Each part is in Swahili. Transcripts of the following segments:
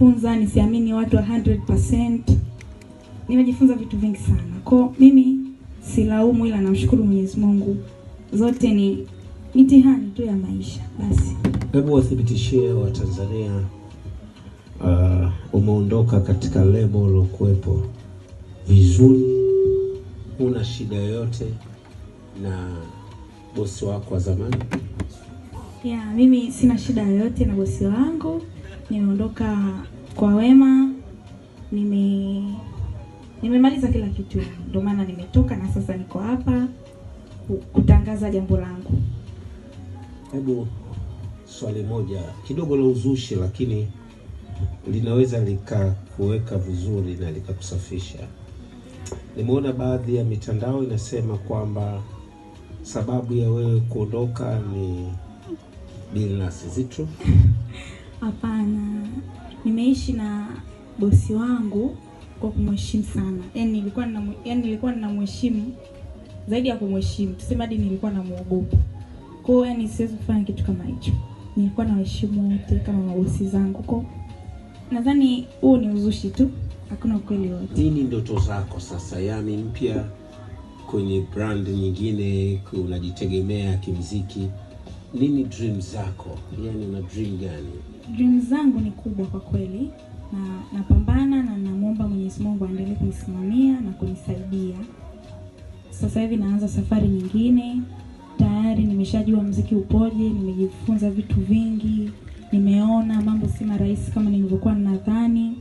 Funza nisiamini watu wa 100%. Nimejifunza vitu vingi sana. Kwa mimi silaumu, ila namshukuru Mwenyezi Mungu. Zote ni mitihani tu ya maisha basi. Hebu wathibitishie Watanzania, umeondoka katika lebo ulokuwepo vizuri, huna shida yoyote na bosi wako wa zamani? Yeah, mimi sina shida yoyote na bosi wangu. Nimeondoka kwa wema, nimemaliza kila kitu, ndio maana nimetoka na sasa niko hapa kutangaza jambo langu. Hebu swali moja kidogo la uzushi, lakini linaweza likakuweka vizuri na likakusafisha. Nimeona baadhi ya mitandao inasema kwamba sababu ya wewe kuondoka ni Billnass. Is it true? Hapana, nimeishi na bosi wangu kwa kumheshimu sana. Yaani nilikuwa ninamheshimu zaidi ya kumheshimu, tuseme hadi nilikuwa namuogopa. Kwa hiyo yani siwezi kufanya kitu kama hicho. Nilikuwa nawaheshimu wote kama mabosi zangu. Kwa nadhani huo ni uzushi tu, hakuna ukweli wote. Nini ndoto zako sasa? Yaani mpya kwenye brand nyingine, unajitegemea kimuziki. Nini dream zako? Yaani una dream gani? Dream zangu ni kubwa kwa kweli, na napambana na namuomba Mwenyezi Mungu aendelee kunisimamia na kunisaidia. Sasa hivi naanza safari nyingine. Tayari nimeshajua muziki upoje, nimejifunza vitu vingi, nimeona mambo si marahisi kama nilivyokuwa ninadhani.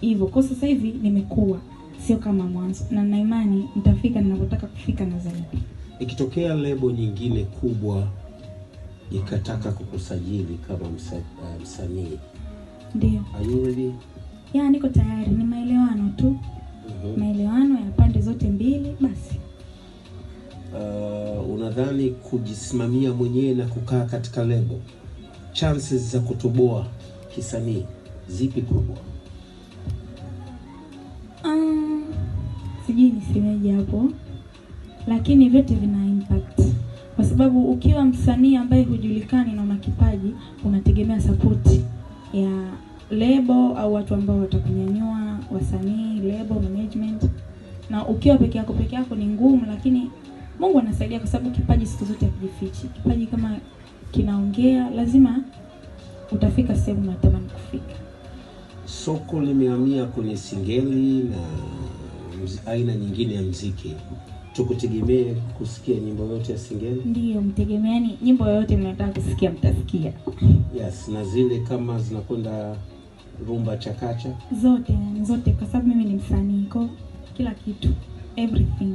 Hivyo kwa sasa hivi nimekuwa sio kama mwanzo, na nina imani nitafika ninapotaka kufika na zaidi. Ikitokea lebo nyingine kubwa ikataka kukusajili kama msanii, ndio, are you ready? Yeah, niko tayari. Ni maelewano tu. Maelewano ya pande zote mbili basi. Unadhani kujisimamia mwenyewe na kukaa katika lebo, chances za kutoboa kisanii zipi kubwa? Sijui nisemeje hapo, lakini vyote vina impact. Kwa sababu ukiwa msanii ambaye hujulikani na una kipaji, unategemea support ya lebo au watu ambao watakunyanyua, wasanii, lebo, management. Na ukiwa peke yako ni ngumu, lakini Mungu anasaidia kwa sababu kipaji siku zote hakijifichi. Kipaji kama kinaongea, lazima utafika sehemu unatamani kufika. Soko limehamia kwenye singeli na aina nyingine ya muziki. Tukutegemee kusikia nyimbo yote ya singeli? Ndiyo, mtegemeani nyimbo yoyote mnataka kusikia mtasikia. Yes, na zile kama zinakwenda rumba chakacha? Zote, zote, kwa sababu mimi ni msanii, kwa kila kitu, everything.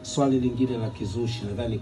Swali lingine la kizushi nadhani